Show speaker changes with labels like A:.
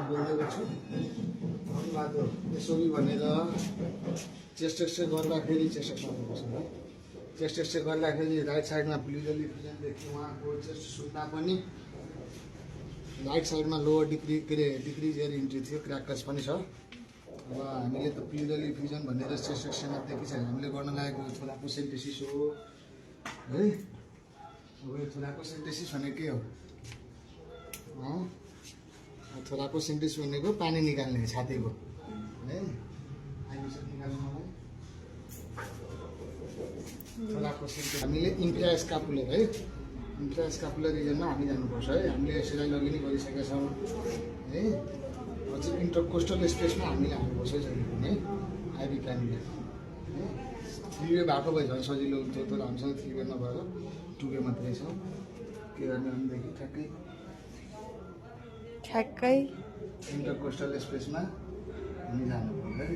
A: बोल्दै गर्छु बाटो यसो भनेर चेस्ट एक्सरे गर्दाखेरि चेस्ट एक्सरे गर्नुपर्छ है चेस्ट एक्सरे गर्दाखेरि राइट साइडमा प्लुरली फिजनदेखि उहाँको चेस्ट सुन्दा पनि राइट साइडमा लोवर डिक्रिज एयर इन्ट्री थियो क्र्याकर्स पनि छ। अब हामीले त प्लुरली फिजन भनेर चेस्ट एक्सरेमा देखिसक्यो हामीले गर्न लागेको छोराको सेन्टेसिस हो है। अब यो छोराको सेन्टेसिस भनेको के हो छोराको सेन्टेसिस भनेको पानी निकाल्ने छातीको है निकाल्नु छोराको सेन्टेसिस हामीले इन्फ्रास्कापुलर है इन्फ्रास्कापुलर रिजनमा हामी जानुपर्छ है। हामीले यसरी लगि गरिसकेका छौँ है। अझ इन्टरकोस्टल स्पेसमा हामीले हाल्नुपर्छ जहिले पनि है आइबी क्यान्डिडेट है। 3 वे भएको भए झन् सजिलो हुन्थ्यो तर हामीसँग 3 वे नभएर 2 वे मात्रै छ। के गर्ने भनेदेखि ठ्याक्कै इन्टरकोस्टल स्पेसमा हामी जानुपर्छ है।